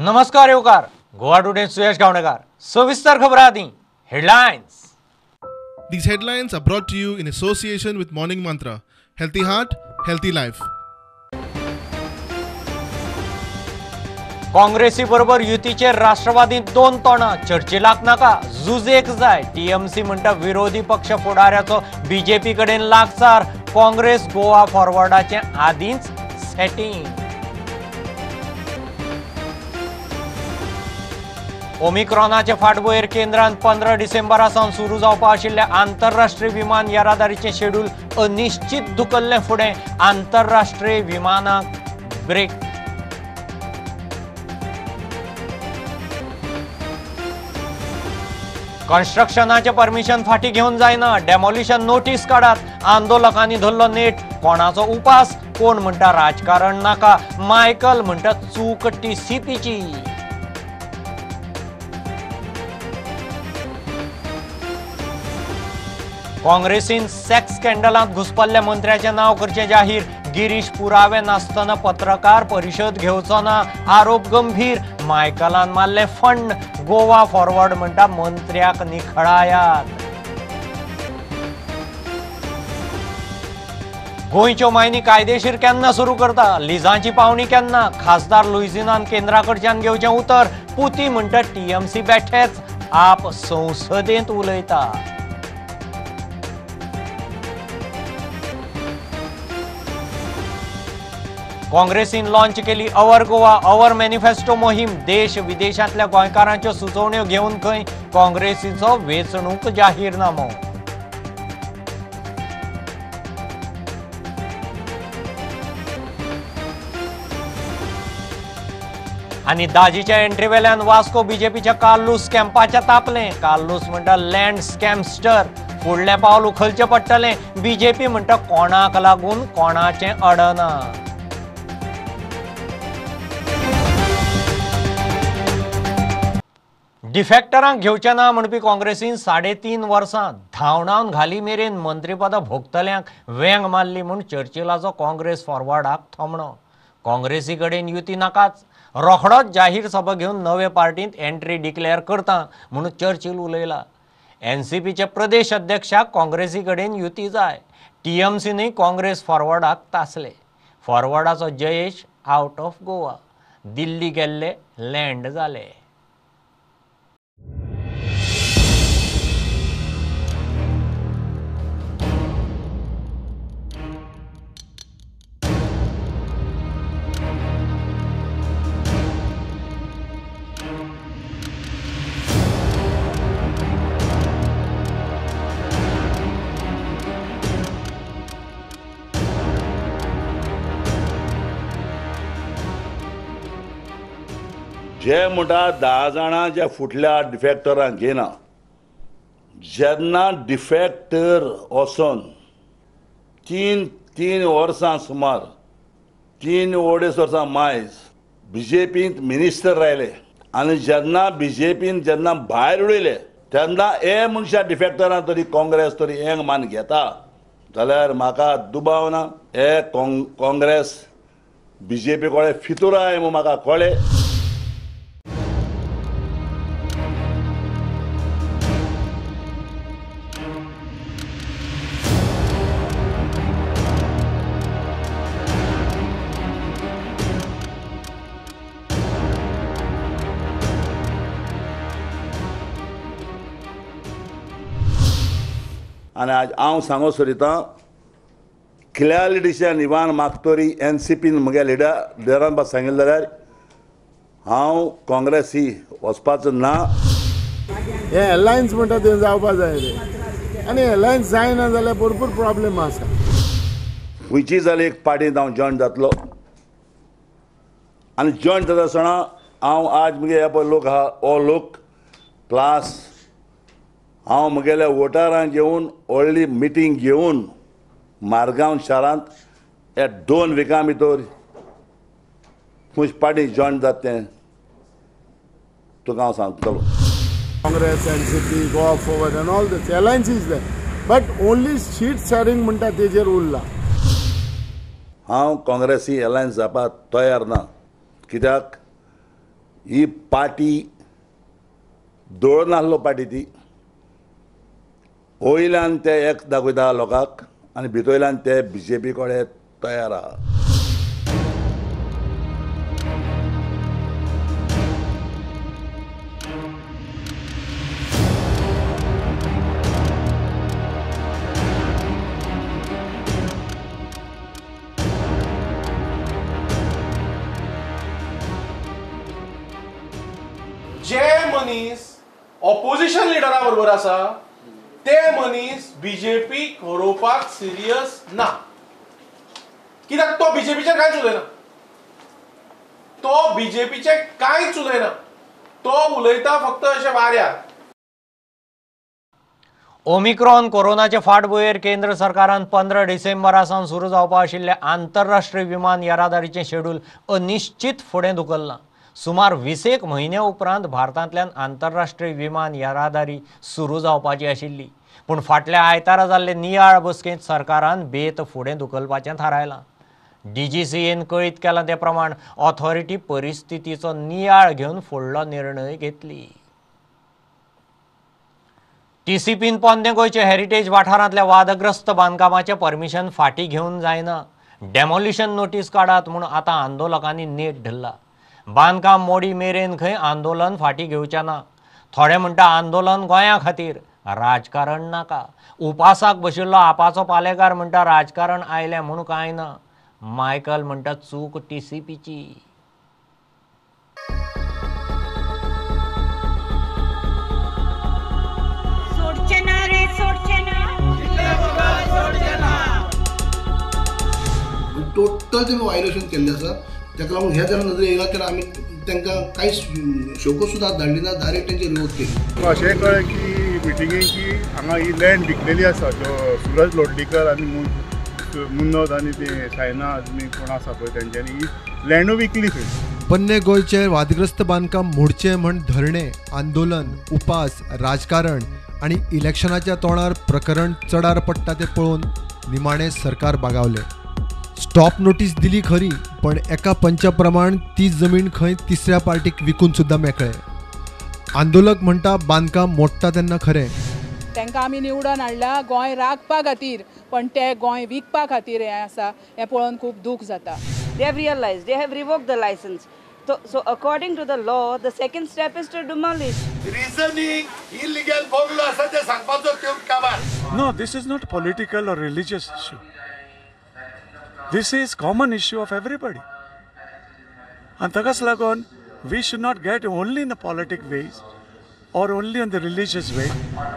नमस्कार येवकार गोवा टुडे सुयश गावणेकर. सविस्तर खबर आदी headlines. These headlines are brought to you in association with Morning Mantra. Healthy heart, healthy life. काँग्रेसी बरोबर युतीचे राष्ट्रवादी दोन तोंडां, चर्चिलाक नाका झुजेक जाय. टीएमसी म्हणटा विरोधी पक्ष फुडाऱ्याचो बीजेपी कडेन लागसार. काँग्रेस गोवा फॉरवर्डाचें आदींच सेटिंग. ओमिक्रॉनाचे फाटभुंयेर केंद्रान 15 डिसेंबरा सावन सुरू जावपा आशिल्ल्या आंतरराष्ट्रीय विमान येरादारीचें शेड्यूल अनिश्चित धुकल्लें फुडें आंतरराष्ट्रीय विमानाक ब्रेक. कन्स्ट्रक्शनाचें परमिशन फाटीं घेवन जायना, डेमोलिशन नोटीस काडात. आंदोलकांनी धरलो नेट. कोणाचो उपास, कोण म्हणटा राजकारण नाका, मायकल म्हणटा चूक टीसीपीची. काँग्रेसीन सेक्स स्कॅन्डलांत घुसपल्ल्या मंत्र्याचें नांव करचें जाहीर. गिरीश पुरावे नासतना पत्रकार परिशद घेवचो ना, आरोप गंभीर. मायकलान मारलें फंड. गोवा फॉरवर्ड म्हणटा मंत्र्याक निखळायात. गोंयच्यो मायनी कायदेशीर केन्ना सुरू करता, लिजांची पावणी केन्ना, खासदार लुईझिनान केंद्रा कडच्यान घेवचें उतर. पुती म्हणटा टीएमसी बेठेच, आप संसदेंत उलयता. काँग्रेसीन लॉन्च केली our Goa our manifesto मोहीम. देश विदेशांतल्या गोंयकारांच्यो सुचोवण्यो घेवन खंय काँग्रेसीचो वेंचणूक जाहीरनामो. आनी दाजीच्या एंट्री वेल्यान वास्को बीजेपीच्या कार्लूस कॅम्पाच्या तापलें. कार्लूस म्हणटा लँड स्कॅमस्टर, फुडलें पावल उखलचें पडटलें. बीजेपी म्हणटा कोणाक लागून कोणाचें अडना. डिफेक्टरांक घेवचें ना म्हणपी काँग्रेसीन 3.5 वर्सां धांवडावन घाली मेरेन मंत्रीपदां भोगतल्यांक वेंग मारली म्हूण चर्चिलाचो काँग्रेस फॉरवर्डाक थोमणो. काँग्रेसी कडेन युती नाकाच, रोखडोच जाहीर सभा घेवन नवे पार्टींत एंट्री डिक्लेअर करता म्हणून चर्चिल उलयला. एनसीपीचे प्रदेश अध्यक्षाक काँग्रेसी कडेन युती जाय. टीएमसीनूय काँग्रेस फॉरवर्डाक तासले. फॉरवर्डाचो जयेश आउट ऑफ गोवा, दिल्ली गेल्ले लँड जाले. जे म्हणटा 10 जाणां जे फुटल्या डिफेक्टरांक घेयना, जेन्ना डिफेक्टर वचोन 3 वर्सां सुमार 3-2.5 वर्सां मायज बीजेपींत मिनिस्टर रायले आनी जेन्ना बीजेपीन जेन्ना भायर उडयले तेन्ना हे मनशां डिफेक्टरां तरी काँग्रेस तरी हेंग मान घेता जाल्यार म्हाका दुबाव ना हे काँग्रेस बीजेपी कडेन फितुराय म्हूण म्हाका कळ्ळें. आनी आज हांव सांगो सोदितां क्लॅरिटीच्यान इवान मागतरी एन सी पीन म्हज्या लिडरान बा सांगिल्लें जाल्यार हांव काँग्रेसी वचपाचो ना. हे अलायन्स म्हणटा तें जावपा जाय रे, आनी अलायन्स जायना जाल्यार भरपूर प्रॉब्लेम आसा. खंयची जाल्यार एक पार्टींत हांव जॉयन जातलो आनी जॉयन जाता आसतना हांव आज म्हगे हे पळय लोक आहा हो लोक प्लस हांव म्हगेल्या वोटरांक घेवन व्हडली मिटींग घेवन मारगांव शारांत ह्या 2 विकां भितर खंयची पार्टी जॉयन जाता तें तुका हांव सांगतलो. Congress, NCP, Goa Forward and all this alliance is there, but only seat sharing म्हणटा तेजेर उरला. हांव काँग्रेसी अलायन्स जावपाक तयार ना, कित्याक ही पार्टी दोळ नासलो पार्टी ती वयल्यान ते एक दाखयता लोकांक आनी भितरल्यान ते बीजेपी कडेन तयार आहा. जे मनीस ऑपोजिशन लिडरा बरोबर आसा ते मनीस बीजेपी हरोवपाक सिरियस ना. कित्याक तो बीजेपीचेर कांयच उलयना, तो बीजेपीचे कांयच उलयना, तो उलयता फक्त अशें वाऱ्यार. ओमिक्रॉन कोरोनाचे फाटभुंयेर केंद्र सरकारान 15 डिसेंबरा सावन सुरू जावपा आशिल्लें आंतरराष्ट्रीय विमान येरादारीचें शेड्यूल अनिश्चित फुडें धुकल्लां. सुमार 20 म्हयन्या उपरांत भारतांतल्यान आंतरराष्ट्रीय विमान येरादारी सुरू जावपाची आशिल्ली, पूण फाटल्या आयतारा जाल्ले नियाळ बसकेंत सरकारान बेत फुडें धुकलपाचें थारायलां. DGCAन कळीत केलां ते प्रमाण ऑथॉरिटी परिस्थितीचो नियाळ घेवन फुडलो निर्णय घेतली. TCPन पोन्ने गोंयचे हेरिटेज वाठारांतल्या वादग्रस्त बांदकामाचें परमिशन फाटीं घेवन जायना, डेमोलिशन नोटीस काडात म्हूण आतां आंदोलकांनी नेट धरला. बांदकाम मोडी मेरेन खंय आंदोलन फाटीं घेवचें ना. थोडे म्हणटा आंदोलन गोंया खातीर, राजकारण नाका. उपासाक बशिल्लो आपाचो पालेकार म्हणटा राजकारण आयलें म्हूण कांय ना. मायकल म्हणटा चूक TCPची. टोटल तेमी वायलेशन केल्लें आसा. ताका लागून हे जेन्ना नदरे येयला तेन्ना आमी तांकां कांयच शोको सुद्दां धाडली ना, डायरेक्ट तेंचे रिवोक केली. अशें कळ्ळें की मिटिंगेक की हांगा ही लँड विकलेली आसा, जो सुरज लोटलीकर आनी मुन्नोद आनी ते सायना आजमी कोण आसा पळय तेंच्यांनी ही लँडूय विकली खंय. पोन्ने गोंयचें वादग्रस्त बांदकाम मोडचें म्हण धरणें, आंदोलन, उपास, राजकारण आनी इलेक्शनाच्या तोंडार प्रकरण चडार पडटा तें पळोवन निमाणें सरकार बागावलें. स्टॉप नोटीस दिली खरी, पण एका पंचा प्रमाण ती जमीन खंय तिसऱ्या पार्टीक विकून सुद्दां मेकळे. आंदोलक म्हणटा बांदकाम मोडटा तेन्ना खरें, तांकां आमी निवडून हाडला गोंय राखपा खातीर, पण ते गोंय विकपा खातीर हें आसा हें पळोवन खूब दूख जाता. They have realized, they have revoked the license. So according to the law, the second step is to demolish. Reasoning illegal bungalow आसा ते सांगपाचो त्यो काबार. No, this is not political or religious issue. This is common issue of everybody. And ताकाच लागून we should not get only in the politic ways or only in the religious way.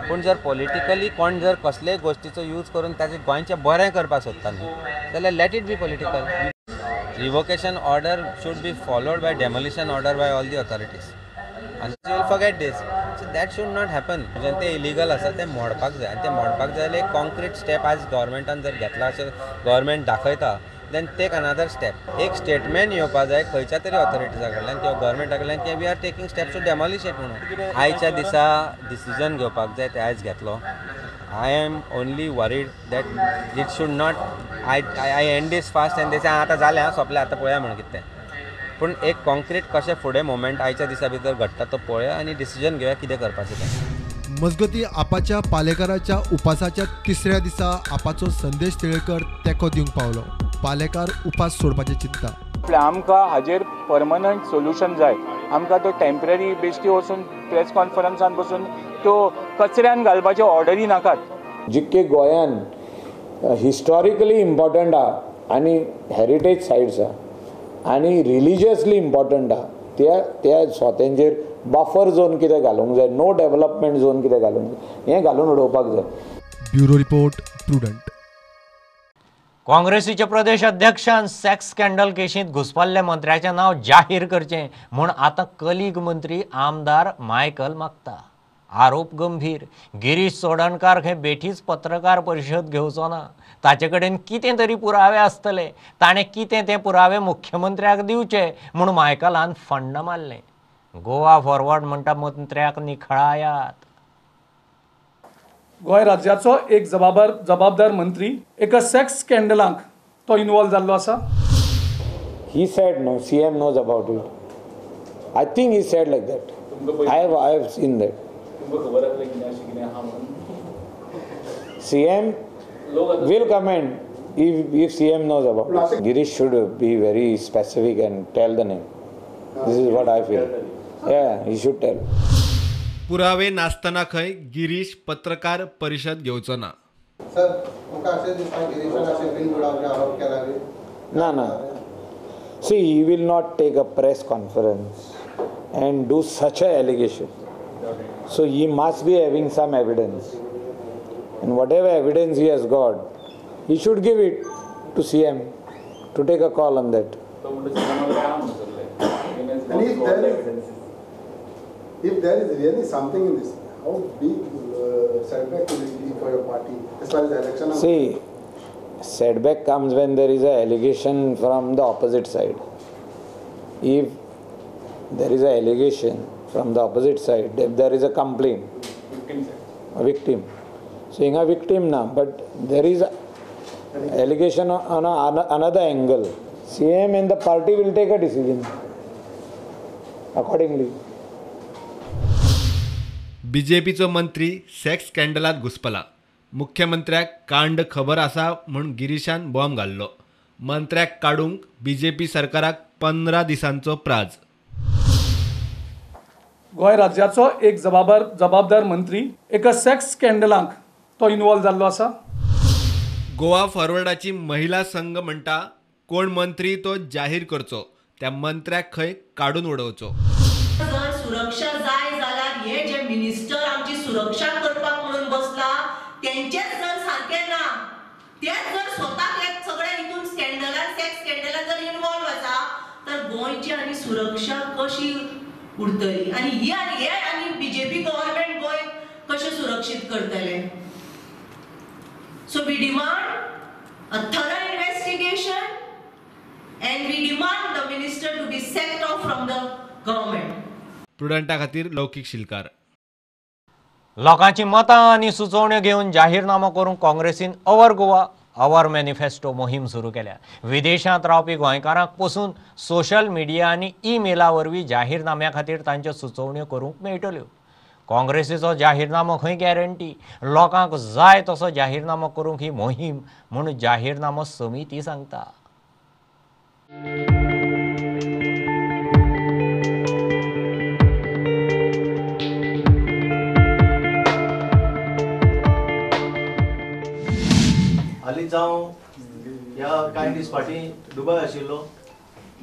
पूण जर politically कोण जर कसलेय गोष्टीचो use करून ताचे गोंयचें बरें करपाक सोदता न्हू जाल्यार let it be political. Revocation order should be followed by demolition order by all the authorities. And you will forget this. So that should not happen. जेन्ना ते इलिगल आसा ते मोडपाक जाय आनी ते मोडपाक जाय जाल्यार एक कॉन्क्रीट स्टेप आज गव्हर्मेंटान जर घेतला अशें गव्हर्मेंट दाखयता, then take another step. एक स्टेटमेंट येवपा जाय खंयच्या तरी ऑथॉरिटीजा कडल्यान किंवा गव्हर्मेंटा कडल्यान की we are taking steps to demolish it म्हणून. आयच्या दिसा डिसिजन घेवपाक जाय ते आयज घेतलो. I am only worried that it should not I end this fast and this आतां जालें आं सोंपलें आतां पळया म्हणून कितें तें. पूण एक कॉन्क्रीट कशें फुडें मुवमेंट आयच्या दिसा भितर घडटा तो पळोवया आनी डिसिजन घेवया कितें करपाचें तें. मजगती आपाच्या पालेकाराच्या उपासाच्या तिसऱ्या दिसा आपाचो संदेश तिळेकर तेंको दिवंक पावलो. पालेकार उपास सोडपाचें चिंतता. आमकां हाजेर परमनंट सोल्युशन जाय. आमकां तो टेम्पररी बेश्टी वचून प्रेस कॉन्फरन्सान बसून त्यो कचऱ्यान घालपाच्यो ऑर्डरी नाकात. जितके गोंयान हिस्टॉरिकली इम्पॉर्टंट आहा आनी हेरिटेज सायट्स आहा आनी रिलिजियसली इम्पॉर्टंट आहा त्या त्या सोत्यांचेर बफर झोन कितें घालूंक जाय, नो डेव्हलपमेंट झोन कितें घालूंक जाय, हें घालून उडोवपाक जाय. Bureau report, Prudent. काँग्रेसीचे प्रदेश अध्यक्षान सेक्स स्कॅन्डल केशींत घुसपल्ल्या मंत्र्याचें नांव जाहीर करचें म्हूण आतां कलीग मंत्री आमदार मायकल मागता. आरोप गंभीर. गिरीश चोडणकार खंय बेठीच पत्रकार परिशद घेवचो ना. ताचे कडेन कितें तरी पुरावे आसतले, ताणें कितें ते पुरावे मुख्यमंत्र्याक दिवचे म्हूण मायकलान फंड मारलें. गोवा फॉरवर्ड म्हणटा मंत्र्याक निखळायात. गोंय राज्याचो एक जबाबदार मंत्री एका सेक्स स्कॅन्डलाक तो इन्वॉल्व जाल्लो आसा. He said no, CM knows about it. I think he said like that. I have seen that. CM will comment if CM knows about it. Girish should be very specific and tell the name. This is what I feel. Yeah, he should tell. पुरावे नासतना खंय गिरीश पत्रकार परिषद घेवचो ना. Sir, तुमकां अशें दिसता गिरीशान अशें बिनबुडावचे आरोप केला बी? ना ना. See, he will not take a press conference and do such an allegation. So he must be having some evidence. And whatever evidence he has got, he should give it to CM to take a call on that. And if there is really something in this, how big setback will it be for your party as far as the election? See, setback comes when there is an allegation from the opposite side. If there is an allegation from the opposite side, if there is a complaint, a victim. So, a victim now, but there is allegation on another angle. CM and the party will take a decision accordingly. बीजेपीचो मंत्री sex स्कॅन्डलात घुसपला. मुख्यमंत्र्याक कांड खबर आसा म्हूण गिरीशान bomb घाल्लो. मंत्र्याक काडूंक BJP सरकाराक 15 दिसांचो प्राज. गोंय राज्याचो एक जबाबदार मंत्री एका सेक्स स्कॅन्डलाक तो इन्वॉल्व जाल्लो आसा. गोवा फॉरवर्डाची महिला संघ म्हणटा कोण मंत्री तो जाहीर करचो, त्या मंत्र्याक खंय काडून उडोवचो. जर सुरक्षा जाय जाल्यार हे जे मिनिस्टर आमची सुरक्षा करपाक म्हणून बसला तेंचेच जर सारकें ना, तेच जर स्वताक सगळ्या हितून स्कॅन्डलान सेक्स स्कॅन्डलान जर इन्वॉल्व आसा तर गोंयची आनी सुरक्षा कशी उरतली आनी ही आनी हे आनी बीजेपी गव्हर्मेंट गोंय कशें सुरक्षीत करतले? So we demand a thorough investigation and we demand the minister to be sacked off from the government. प्रुडंटा खातीर लौकीक शिलकार. लोकांची मतां आनी सुचोवण्यो घेवन जाहीरनामो करूंक काँग्रेसीन our Goa our manifesto मोहीम सुरू केल्या. विदेशांत रावपी गोंयकारांक पसून सोशल मिडिया आनी ईमेला वरवीं जाहीरनाम्या खातीर तांच्यो सुचोवण्यो करूंक मेळटल्यो. काँग्रेसीचो जाहीरनामो खंय गॅरंटी, लोकांक जाय तसो जाहीरनामो करूंक ही मोहीम म्हूण जाहीरनामो समिती सांगता. हालींच हांव ह्या कांय दीस फाटीं दुबय आशिल्लो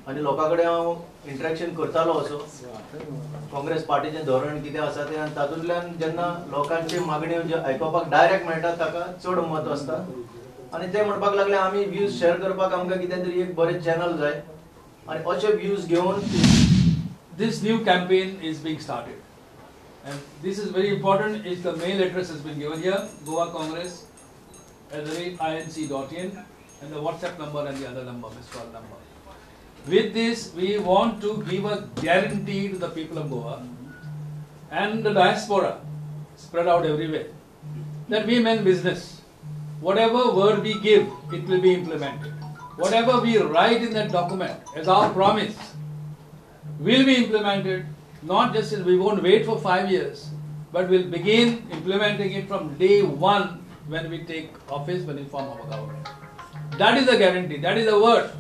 आनी लोकां कडेन हांव इंट्रॅक्शन करतालो असो काँग्रेस पार्टीचें धोरण कितें आसा तें, आनी तातूंतल्यान जेन्ना लोकांची मागण्यो ज्यो आयकुपाक डायरेक्ट मेळटा ताका चड म्हत्व आसता. आनी ते म्हणपाक लागले आमी व्यूज शेअर करपाक आमकां कितें तरी एक बरें चॅनल जाय आनी अशे व्यूज घेवन this new campaign is being started and this is very important. Is the mail address has been given here, Goa Congress @inc.in, and the WhatsApp number and the other number, missed call number. With this, we want to give a guarantee to the people of Goa and the diaspora spread out everywhere that we mean business. Whatever word we give, it will be implemented. Whatever we write in that document as our promise will be implemented. Not just as we won't wait for 5 years, but we'll begin implementing it from day one when we take office, when we form our government. That is the guarantee, that is the word.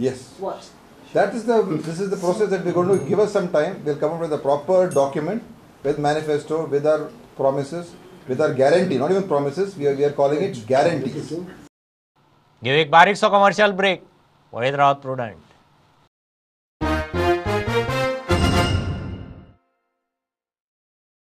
Yes. What? That is the, this is the process that we're going to give us some time. We'll come up with a proper document, with manifesto, with our promises, with our guarantee, not even promises, we are calling it guarantees. घेऊ एक बारीकसो commercial break. पळयत रावत Prudent.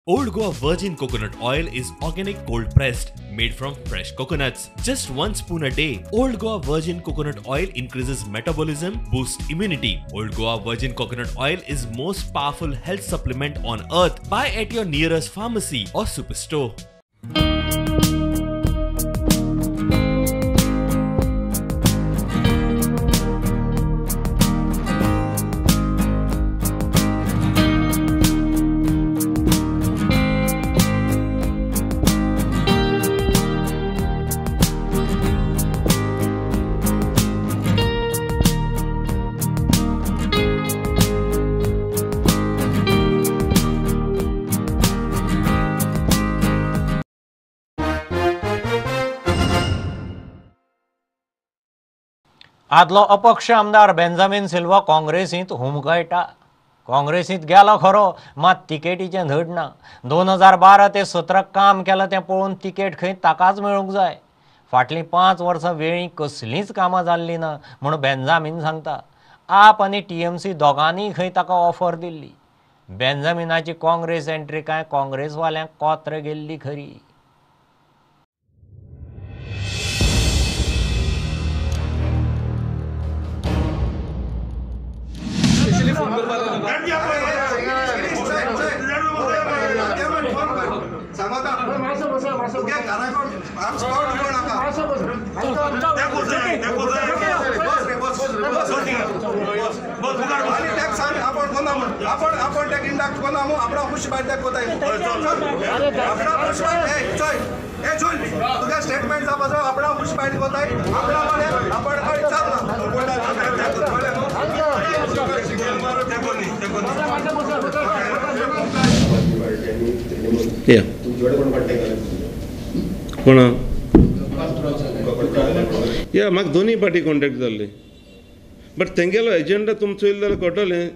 Old Goa Virgin Coconut Oil is organic cold pressed, made from fresh coconuts. Just 1 spoon a day. Old Goa Virgin Coconut Oil increases metabolism, boosts immunity. Old Goa Virgin Coconut Oil is most powerful health supplement on earth. Buy at your nearest pharmacy or superstore. आदलो अपक्ष आमदार Benjamin Silva काँग्रेसींत हुमकळटा. काँग्रेसींत गेलो खरो, मात तिकेटीचें धड ना. 2012 ते 17 काम केलां तें पळोवन तिकेट खंय ताकाच मेळूंक जाय. फाटलीं 5 वर्सां वेळी कसलींच कामां जाल्लीं ना म्हूण बेंजामीन सांगता. आप आनी टीएमसी दोगांनीय खंय ताका ऑफर दिल्ली. बेंजामिनाची काँग्रेस एंट्री कांय काँग्रेसवाल्यांक कोत्र गेल्ली खरी. कोण या म्हाका दोनूय पार्टी कॉन्टेक्ट जाल्ले, बट तेंगेलो एजेंडा तुमचो येयलो जाल्यार कळटलें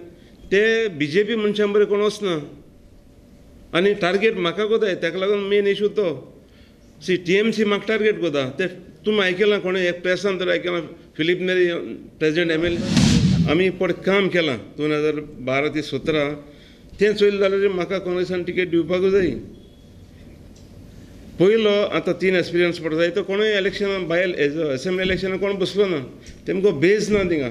ते बीजेपी मनशां बरें कोण वचना आनी टार्गेट म्हाका कोताय, ताका लागून मेन इशू तो. सी टीएमसी म्हाका टार्गेट कोता ते तुमी आयकलां कोणें एक प्रेसान तर आयकलां Filipe Neri president MLA आमी पड काम केलां 2012 ते 17 तें चोयलें जाल्यार म्हाका काँग्रेसान टिकेट दिवपाकूच जाय. पयलो आतां 3 एक्सपिरियन्स पडटा जाय तो कोणूय इलेक्शनान भायर एसेंब्ली इलेक्शनान कोण बसलो ना, तेमकां बेज ना थिंगा.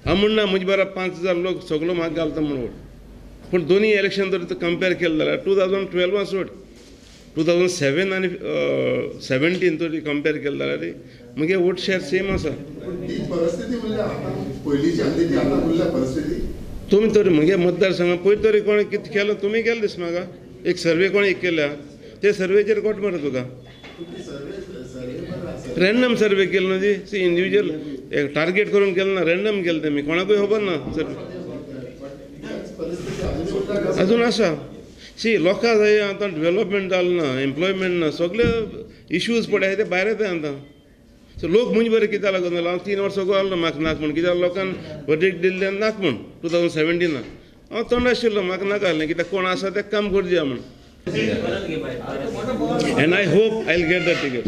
हांव म्हणना म्हजे बरा 5000 लोक सगलो म्हाका घालता म्हूण वोट, पूण दोनूय इलेक्शन जर कंपेर केलें जाल्यार 2012 सोड 2007 आनी 17 तरी कंपेर केलें जाल्यार म्हगे वोट शेअर सेम आसा. तुमी तर म्हगे मतदारसंघात पयर तरी कोणें कितें केलें तुमी केलें दिस म्हाका एक सर्वे कोणें एक केल्या ते सर्वेचेर कोट मरे तुका रॅन्डम सर्वे केलो न्हू ती इंडिविज्युअल टार्गेट करून केलें ना, रॅन्डम केलें तेमी कोणाकूय खबर ना सर्वे अजून आसा. सी लोकां जाय आतां डेवलपमेंट जालें ना, एम्प्लॉयमेंट ना, सगळे इश्यूज पळय ते भायर येता आतां. सो लोक म्हणजे बरें कित्याक लागून जालो हांव 3 वर्सां आसलो म्हाका नाक म्हूण, कित्याक लोकांक वर्डिक्ट दिल्लें नाक म्हूण 2017 हांव तोंड आशिल्लो म्हाका नाका आसलें कित्याक कोण आसा तेका काम करया म्हूण. And I hope I'll get the ticket.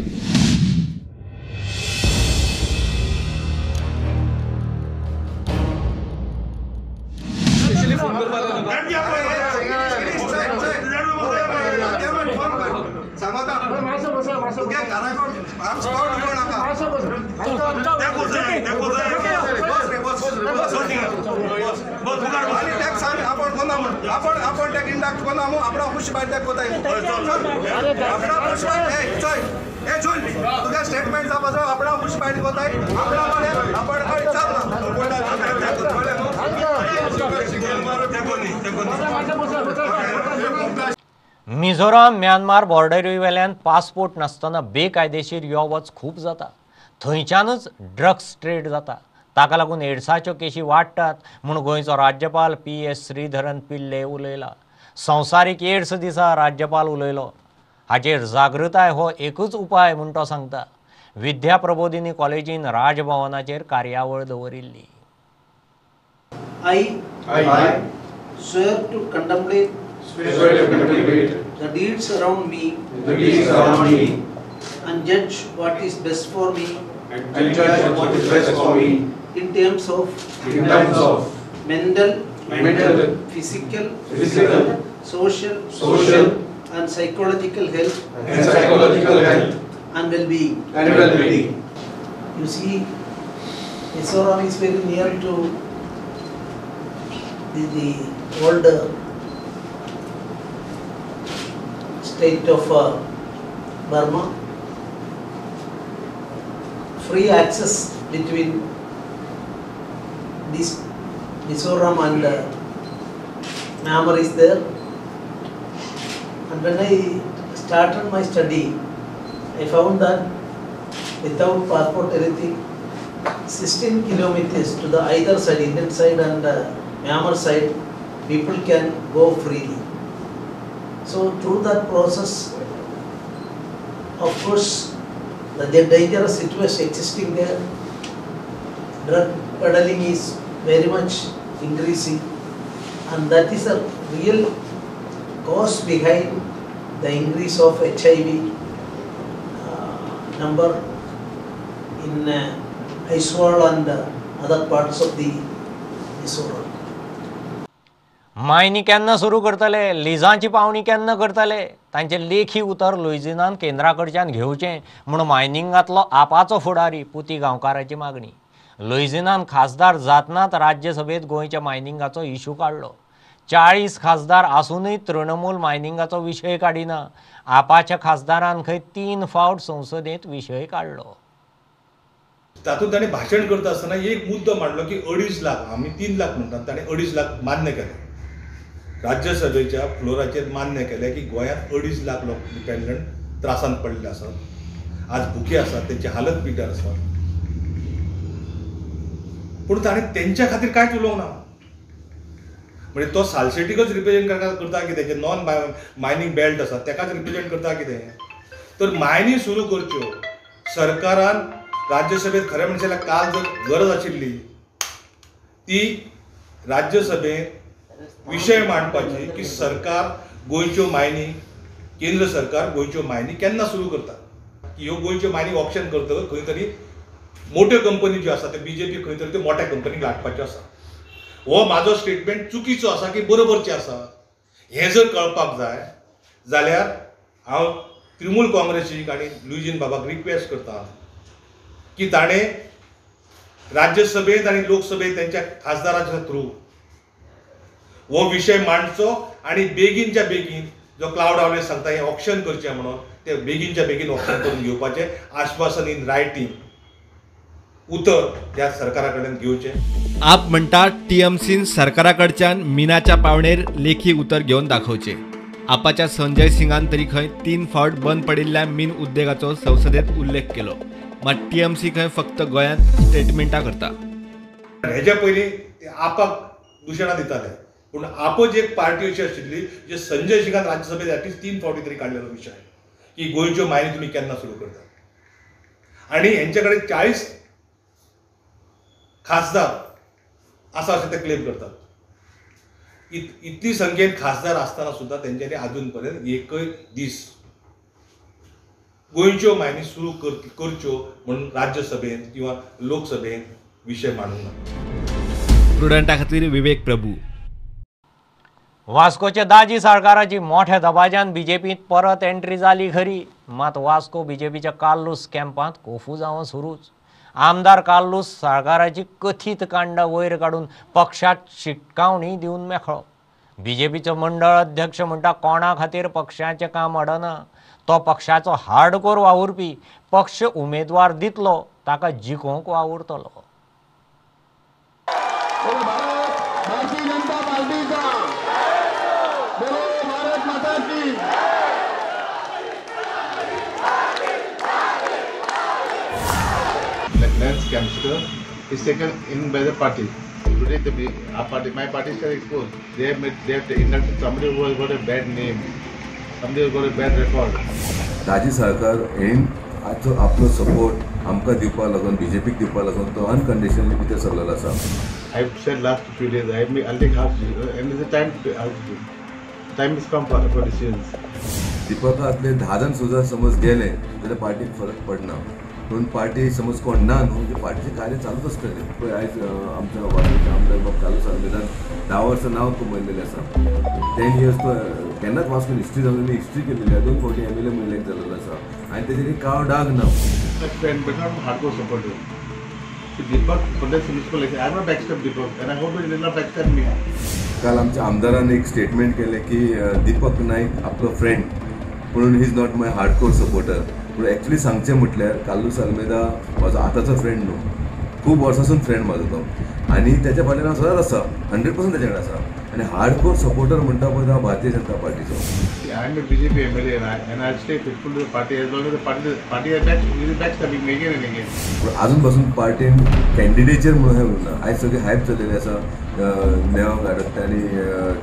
Mizoram Myanmar boundary वेल्यान पासपोर्ट नासतना बेकायदेशीर यो वच खूब जाता. थंयच्यानूच ड्रग्स ट्रेड जाता. ताका लागून एड्साच्यो केशी वाडटात म्हूण गोंयचो राज्यपाल PS Sreedharan Pillai उलयला. संवसारीक एड्स दिसा राज्यपाल उलयलो. हाचेर जागृताय हो एकूच उपाय म्हूण तो सांगता. विद्या प्रबोधिनी कॉलेजीन राजभवनाचेर कार्यावळ दवरिल्ली. I swear to contemplate the deeds around me, and judge what is best for me, in terms of mental, physical, social, and psychological health, and well-being. You see, Mizoram is very near to the old state of Burma. Free access between this Mizoram and Myanmar is there. And when I started my study, I found that without passport anything, 16 kilometers to the either side, Indian side and Myanmar side, people can go freely. So through that process, of course, the dangerous situation existing there, Drug peddling is very much increasing, and that is a real cause behind the increase of HIV number in Aizwal and other parts of the Mizoram. Mayani केन्ना सुरू करतले, लिजांची पावणी केन्ना करतले, तांचे लेखी उतर लुइझिनान केंद्रा कडच्यान घेवचें म्हूण मायनिंगांतलो आपाचो फुडारी पुती गांवकाराची मागणी. लुइझिनान खासदार जातनाच राज्यसभेत गोंयच्या मायनिंगाचो इशू काडलो. 40 खासदार आसूनय तृणमूल मायनिंगाचो विशय काडिना. आपाच्या खासदारान खंय 3 फावट संसदेंत विशय काडलो. तातूंत ताणें भाशण करता आसतना एक मुद्दो मांडलो की 2.5 लाख, आमी 3 लाख म्हणटात, ताणें 2.5 लाख मान्य केले. राज्यसभेच्या फ्लोराचेर मान्य केलें की गोंयांत 2.5 लाख लोक डिपेंडंट त्रासांत पडलेले आसात, आज भुके आसात, तेंची हालत पिड्ड्यार आसा. पूण ताणें तेंच्या खातीर कांयच उलोवंक ना. म्हणजे तो सालसेटीकच रिप्रेजेंट करता कितें, जे नॉन मायनींग बेल्ट आसा तेकाच रिप्रेजेंट करता कितें. तर मायनी सुरू करच्यो सरकारान राज्यसभेत. खरें म्हणचे जाल्यार काल जर गरज आशिल्ली ती राज्यसभेत विशय मांडपाची की सरकार गोंयच्यो मायनी, केंद्र सरकार गोंयच्यो मायनी केन्ना सुरू करता, की ह्यो गोंयच्यो मायनी ऑप्शन करतकच खंय तरी मोट्यो कंपनी ज्यो आसा ते बीजेपी खंय तरी त्यो मोट्या कंपनीक लाटपाच्यो आसा. हो म्हाजो स्टेटमेंट चुकीचो आसा की बरोबरचें आसा हें जर कळपाक जाय जाल्यार हांव तृणमूल काँग्रेसीक आनी लुइझीन बाबाक रिक्वेस्ट करता की ताणें राज्यसभेंत आनी लोकसभेंत तेंच्या खासदाराच्या थ्रू हो विशय मांडचो आनी बेगीनच्या बेगीन जो क्लावड आवले सांगता हें ऑक्शन करचें म्हणून ते बेगीनच्या बेगीन ऑक्शन करून घेवपाचें आश्वासन इन रायटींग उतर ह्या सरकारा कडल्यान घेवचें. आप म्हणटा टीएमसीन सरकारा कडच्यान मिनाच्या पावणेर लेखी उतर घेवन दाखोवचें. आपाच्या संजय सिंगान तरी खंय 3 फावट बंद पडिल्ल्या मीन उद्देगाचो संसदेत उल्लेख केलो. मात टीएमसी खंय फक्त गोंयांत स्टेटमेंटां करता. हेज्या पयलीं आपाक दुशणां दिताले, पूण आपच एक पार्टी अशी आशिल्ली जे संजय सिंगान राज्यसभेत एटलिस्ट 3 फावटी तरी काडलेलो विशय की गोंयच्यो मायनी तुमी केन्ना सुरू करता. आनी हेंचे कडेन 40 खासदार आसा अशें ते क्लेम करतात. इतली संख्येन खासदार आसतना सुद्दां तेंच्यांनी आजून पर्यंत एकय दीस गोंयच्यो मायनी सुरू करच्यो म्हणून राज्यसभेंत किंवा लोकसभेंत विशय मांडूंक ना. प्रुडंटा खातीर विवेक प्रभू. वास्कोच्या दाजी साळकाराची मोठ्या दबाज्यान बीजेपींत परत एंट्री जाली खरी, मात वास्को बीजेपीच्या कार्लूस कॅम्पांत कोफुजांव सुरूच. आमदार कार्लूस साळकाराची कथीत कांडां वयर काडून पक्षाक शिटकावणी दिवन मेकळो. बीजेपीचो मंडळ अध्यक्ष म्हणटा कोणा खातीर पक्षाचें काम अडना, तो पक्षाचो हार्डकोर वावुरपी, पक्ष उमेदवार दितलो ताका जिखोवंक वावुरतलो. Land scamster is taken in by the party. Today, our party, my party is exposed. They have inducted somebody who has got a bad name, somebody who has got a bad record. Daji Salkar हेण आजचो आपलो support आमकां दिवपाक लागून, बीजेपीक दिवपाक लागून तो unconditionally भितर सरलेलो आसा. I have said last few days, I'll take half, and it's the time. Time is come for decisions. दीपकांतले 10 जाण सुद्दां समज गेले जाल्यार पार्टीक फरक पडना. पूण पार्टी समज कोण ना न्हू, म्हणजे पार्टीचें कार्य चालूच आसतलें. पळय आयज आमच्या वास्कोच्या आमदार बाब कार्लूस आल्मेदान 10 वर्सां नांव कमयलेलें आसा. 10 इयर्स तो केन्नाच वास्कोन हिस्ट्री जावन हिस्ट्री केलेली आसा. 2 फावटी MLA म्हणून इलेक्ट जाल्लो आसा आनी तेजेर एक काळो डाग ना. काल आमच्या आमदारान एक स्टेटमेंट केलें की दीपक नायक आपलो फ्रेंड, पूण he is not my hardcore supporter. पूण एक्चुली सांगचें म्हटल्यार कार्लूस आल्मेदा म्हाजो आतांचो फ्रेंड न्हू, खूब वर्सांसून फ्रेंड म्हाजो तो, आनी तेच्या फाटल्यान हांव सदांच आसा, 100% तेच्या कडेन आसा. आनी हार्डकोर सपोर्टर म्हणटा पळय हांव Bharatiya Janata पार्टीचो. I am a BJP MLA and I stay faithful to the party as long as the party is backstabbing me again and again. पूण आजून पासून पार्टीन कॅन्डिडेचर म्हणून हें उरना. आयज सगळें हायप चल्लेलें आसा, नेवाक हाडत आनी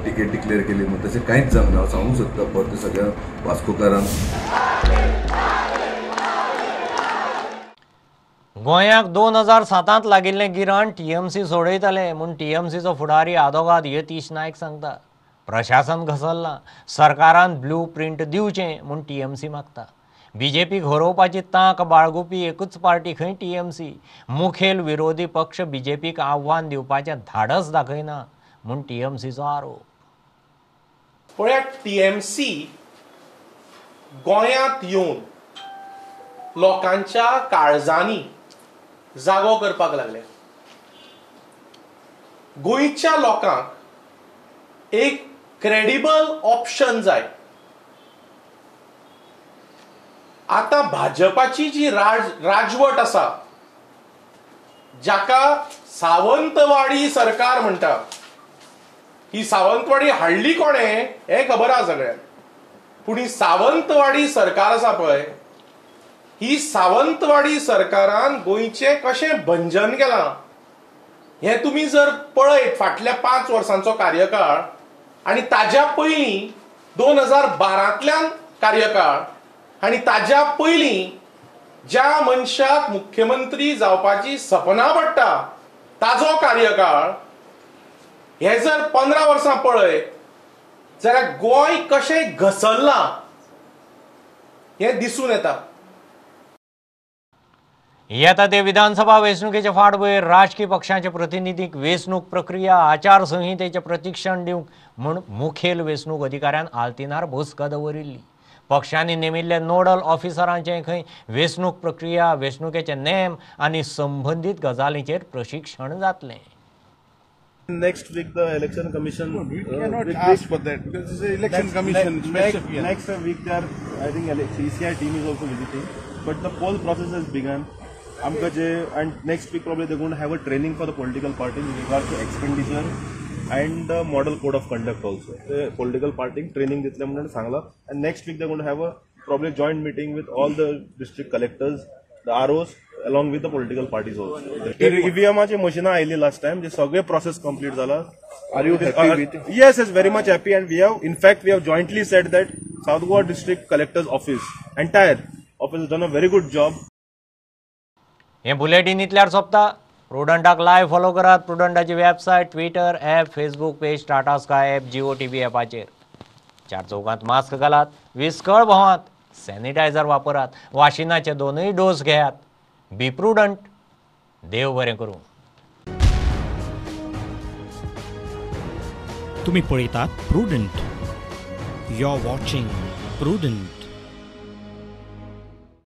टिकेट डिक्लेअर केली म्हूण, तशें कांयच जावंक ना. हांव सांगूंक सोदता परतें सगळ्या वास्कोकारांक, गोंयाक 2007 लागिल्लें गिराण टीएमसी सोडयतले म्हूण टीएमसीचो फुडारी आदोगाद यतीश नायक सांगता. प्रशासन घसरलां, सरकारान ब्लू प्रिंट दिवचें म्हूण टीएमसी मागता. बीजेपीक हरोवपाची तांक बाळगुपी एकूच पार्टी खंय टीएमसी. मुखेल विरोधी पक्ष बीजेपीक आव्हान दिवपाचें धाडस दाखयना म्हूण टीएमसीचो आरोप. पळयात, टीएमसी गोंयांत येवन लोकांच्या काळजांनी जागो करपाक लागले. गोंयच्या लोकांक एक क्रेडिबल ऑप्शन जाय. आतां भाजपाची जी राजवट आसा, जाका सावंतवाडी सरकार म्हणटा, ही सावंतवाडी हाडली कोणें हें खबर आसा सगळ्यांक. पूण ही सावंतवाडी सरकार आसा पळय, ही सावंतवाडी सरकारान गोंयचें कशें भंजन केलां हें तुमी जर पळयत फाटल्या 5 वर्सांचो कार्यकाळ आनी ताज्या पयलीं 2012तल्यान कार्यकाळ आनी ताज्या पयलीं ज्या मनशाक मुख्यमंत्री जावपाची सपनां पडटा ताजो कार्यकाळ, हे जर 15 वर्सां पळयत जाल्यार गोंय कशें घसरलां हें दिसून येता. येता ते विधानसभा वेंचणुकेचे फाटभुंयेर राजकी पक्षांचे प्रतिनिधींक वेंचणूक प्रक्रिया आचारसंहितेचें प्रशिक्षण दिवंक म्हूण मुखेल वेंचणूक अधिकाऱ्यान आल्तिनार बसका दवरिल्ली. पक्षांनी नेमिल्ले नोडल ऑफिसरांचें खंय वेंचणूक प्रक्रिया, वेंचणुकेचे नेम आनी संबंदीत गजालींचेर प्रशिक्षण जातलें. Next week the election commission. No, we cannot ask for that because it's the election commission. Next week they are, I think ECI team is also visiting, but the poll process has begun. And next week probably they're going to have a training for the political parties with regards to expenditure and the model code of conduct also. The political party training ditle म्हणून सांगला, and next week they're going to have a probably joint meeting with all the district collectors, the ROs, along with the political parties also. EVM चे मशीना आयली last time, जे सगळे process complete जाला. Are you happy with it? Yes, yes, very much happy, and we have, in fact, we have jointly said that South Goa District Collector's Office, entire office has done a very good job. हें bulletin इतल्यार सोंपता. प्रुडंटाक live follow करात प्रुडंटाची website, Twitter app, Facebook page, Tata Sky app, Jio TV ॲपाचेर. 4 चौकांत mask घालात, विस्कळ भोंवात, sanitiser वापरात, वाशिनाचे 2 डोस घेयात. Be prudent. देव बरें करूं. तुम्ही पळयतात Prudent. You are watching Prudent.